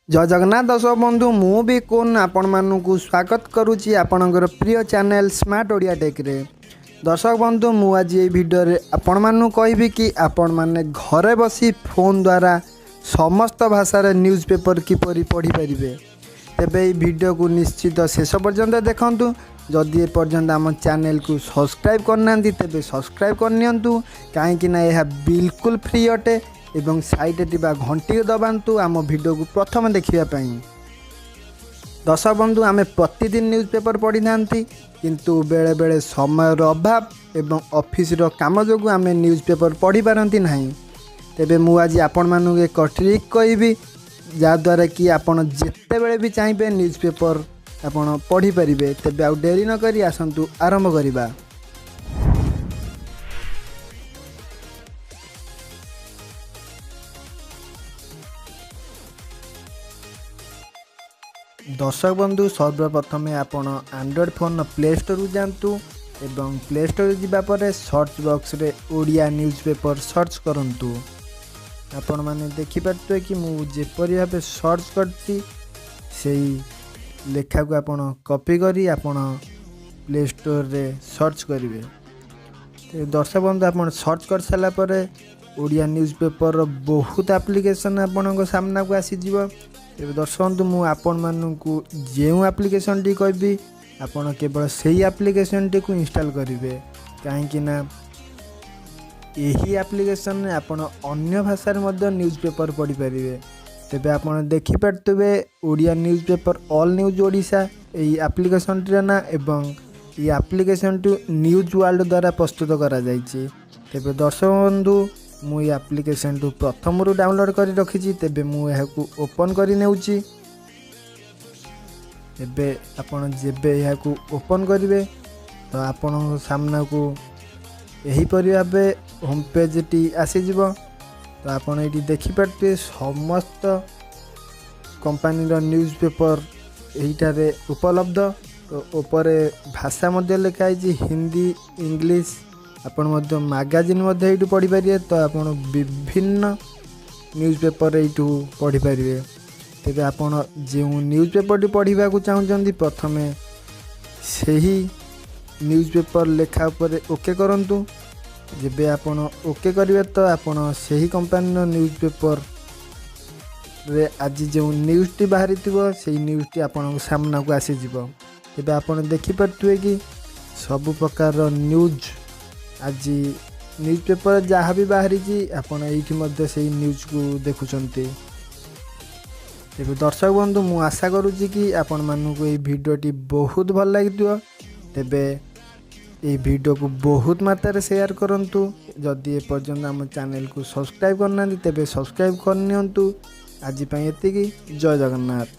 ଜୟ ଜଗନ୍ନାଥ ଦର୍ଶକ ବନ୍ଧୁ, ମୁଁ ବି କୋନ୍ ଆପଣମାନଙ୍କୁ ସ୍ୱାଗତ କରୁଛି ଆପଣଙ୍କର ପ୍ରିୟ ଚ୍ୟାନେଲ୍ ସ୍ମାର୍ଟ ଓଡ଼ିଆ ଟେକ୍ରେ। ଦର୍ଶକ ବନ୍ଧୁ, ମୁଁ ଆଜି ଏଇ ଭିଡ଼ିଓରେ ଆପଣମାନଙ୍କୁ କହିବି କି ଆପଣମାନେ ଘରେ ବସି ଫୋନ୍ ଦ୍ୱାରା ସମସ୍ତ ଭାଷାରେ ନ୍ୟୁଜ୍ ପେପର୍ କିପରି ପଢ଼ିପାରିବେ। ତେବେ ଏଇ ଭିଡ଼ିଓକୁ ନିଶ୍ଚିତ ଶେଷ ପର୍ଯ୍ୟନ୍ତ ଦେଖନ୍ତୁ। ଯଦି ଏପର୍ଯ୍ୟନ୍ତ ଆମ ଚ୍ୟାନେଲକୁ ସବସ୍କ୍ରାଇବ୍ କରିନାହାନ୍ତି, ତେବେ ସବସ୍କ୍ରାଇବ୍ କରିନିଅନ୍ତୁ, କାହିଁକିନା ଏହା ବିଲକୁଲ ଫ୍ରି ଅଟେ ଏବଂ ସାଇଡ଼ରେ ଥିବା ଘଣ୍ଟିକୁ ଦବାନ୍ତୁ ଆମ ଭିଡ଼ିଓକୁ ପ୍ରଥମେ ଦେଖିବା ପାଇଁ। ଦର୍ଶକ ବନ୍ଧୁ, ଆମେ ପ୍ରତିଦିନ ନ୍ୟୁଜ୍ ପେପର୍ ପଢ଼ିଥାନ୍ତି, କିନ୍ତୁ ବେଳେବେଳେ ସମୟର ଅଭାବ ଏବଂ ଅଫିସର କାମ ଯୋଗୁଁ ଆମେ ନ୍ୟୁଜ୍ ପେପର୍ ପଢ଼ିପାରନ୍ତି ନାହିଁ। ତେବେ ମୁଁ ଆଜି ଆପଣମାନଙ୍କୁ ଏକ ଟ୍ରିକ୍ କହିବି, ଯାହାଦ୍ୱାରା କି ଆପଣ ଯେତେବେଳେ ବି ଚାହିଁବେ ନ୍ୟୁଜ୍ ପେପର୍ ଆପଣ ପଢ଼ିପାରିବେ। ତେବେ ଆଉ ଡେରି ନକରି ଆସନ୍ତୁ ଆରମ୍ଭ କରିବା। ଦର୍ଶକ ବନ୍ଧୁ, ସର୍ବପ୍ରଥମେ ଆପଣ ଆଣ୍ଡ୍ରଏଡ଼୍ ଫୋନ୍ର ପ୍ଲେ ଷ୍ଟୋରକୁ ଯାଆନ୍ତୁ ଏବଂ ପ୍ଲେ ଷ୍ଟୋରକୁ ଯିବା ପରେ ସର୍ଚ୍ଚ ବକ୍ସରେ ଓଡ଼ିଆ ନ୍ୟୁଜ୍ ପେପର୍ ସର୍ଚ୍ଚ କରନ୍ତୁ। ଆପଣମାନେ ଦେଖିପାରୁଥିବେ କି ମୁଁ ଯେପରି ଭାବେ ସର୍ଚ୍ଚ କରିଛି, ସେଇ ଲେଖାକୁ ଆପଣ କପି କରି ଆପଣ ପ୍ଲେ ଷ୍ଟୋରରେ ସର୍ଚ୍ଚ କରିବେ। ଦର୍ଶକ ବନ୍ଧୁ, ଆପଣ ସର୍ଚ୍ଚ କରିସାରିଲା ପରେ ଓଡ଼ିଆ ନ୍ୟୁଜ୍ ପେପର୍ର ବହୁତ ଆପ୍ଲିକେସନ୍ ଆପଣଙ୍କ ସାମ୍ନାକୁ ଆସିଯିବ। ତେବେ ଦର୍ଶକ ବନ୍ଧୁ, ମୁଁ ଆପଣମାନଙ୍କୁ ଯେଉଁ ଆପ୍ଲିକେସନ୍ଟି କହିବି, ଆପଣ କେବଳ ସେଇ ଆପ୍ଲିକେସନ୍ଟିକୁ ଇନଷ୍ଟଲ୍ କରିବେ, କାହିଁକି ନା ଏହି ଆପ୍ଲିକେସନ୍ରେ ଆପଣ ଅନ୍ୟ ଭାଷାରେ ମଧ୍ୟ ନ୍ୟୁଜ୍ ପେପର୍ ପଢ଼ିପାରିବେ। ତେବେ ଆପଣ ଦେଖିପାରୁଥିବେ, Odia newspaper all news Odisha ଏହି ଆପ୍ଲିକେସନ୍ଟିର ନାଁ ଏବଂ ଏହି ଆପ୍ଲିକେସନ୍ଟି ନ୍ୟୁଜ୍ ୱାର୍ଲଡ଼ ଦ୍ୱାରା ପ୍ରସ୍ତୁତ କରାଯାଇଛି। ତେବେ ଦର୍ଶକ ବନ୍ଧୁ, ମୁଁ ଏହି ଆପ୍ଲିକେସନ୍ଠୁ ପ୍ରଥମରୁ ଡାଉନଲୋଡ଼୍ କରି ରଖିଛି। ତେବେ ମୁଁ ଏହାକୁ ଓପନ୍ କରି ନେଉଛି। ଏବେ ଆପଣ ଯେବେ ଏହାକୁ ଓପନ୍ କରିବେ, ତ ଆପଣଙ୍କ ସାମ୍ନାକୁ ଏହିପରି ଭାବେ ହୋମ୍ ପେଜ୍ଟି ଆସିଯିବ। ତ ଆପଣ ଏଇଠି ଦେଖିପାରୁଥିବେ, ସମସ୍ତ କମ୍ପାନୀର ନ୍ୟୁଜ୍ ପେପର୍ ଏଇଠାରେ ଉପଲବ୍ଧ। ତ ଉପରେ ଭାଷା ମଧ୍ୟ ଲେଖା ହେଇଛି, ହିନ୍ଦୀ, ଇଂଲିଶ। ଆପଣ ମଧ୍ୟ ମାଗାଜିନ୍ ମଧ୍ୟ ଏଇଠୁ ପଢ଼ିପାରିବେ। ତ ଆପଣ ବିଭିନ୍ନ ନ୍ୟୁଜ୍ ପେପର୍ ଏଇଠୁ ପଢ଼ିପାରିବେ। ତେବେ ଆପଣ ଯେଉଁ ନ୍ୟୁଜ୍ ପେପର୍ଟି ପଢ଼ିବାକୁ ଚାହୁଁଛନ୍ତି, ପ୍ରଥମେ ସେହି ନ୍ୟୁଜ୍ ପେପର୍ ଲେଖା ଉପରେ ଓକେ କରନ୍ତୁ। ଯେବେ ଆପଣ ଓକେ କରିବେ, ତ ଆପଣ ସେହି କମ୍ପାନୀର ନ୍ୟୁଜ୍ ପେପର୍ରେ ଆଜି ଯେଉଁ ନ୍ୟୁଜ୍ଟି ବାହାରିଥିବ, ସେଇ ନ୍ୟୁଜ୍ଟି ଆପଣଙ୍କ ସାମ୍ନାକୁ ଆସିଯିବ। ତେବେ ଆପଣ ଦେଖିପାରୁଥିବେ କି ସବୁ ପ୍ରକାରର ନ୍ୟୁଜ୍ ଆଜି ନ୍ୟୁଜ୍ ପେପର୍ ଯାହା ବି ବାହାରିଛି, ଆପଣ ଏଇଠି ମଧ୍ୟ ସେଇ ନ୍ୟୁଜ୍କୁ ଦେଖୁଛନ୍ତି। ତେବେ ଦର୍ଶକ ବନ୍ଧୁ, ମୁଁ ଆଶା କରୁଛି କି ଆପଣମାନଙ୍କୁ ଏଇ ଭିଡ଼ିଓଟି ବହୁତ ଭଲ ଲାଗିଥିବ। ତେବେ ଏଇ ଭିଡ଼ିଓକୁ ବହୁତ ମାତ୍ରାରେ ସେୟାର କରନ୍ତୁ। ଯଦି ଏପର୍ଯ୍ୟନ୍ତ ଆମ ଚ୍ୟାନେଲକୁ ସବସ୍କ୍ରାଇବ୍ କରିନାହାନ୍ତି, ତେବେ ସବସ୍କ୍ରାଇବ୍ କରିନିଅନ୍ତୁ। ଆଜି ପାଇଁ ଏତିକି। ଜୟ ଜଗନ୍ନାଥ।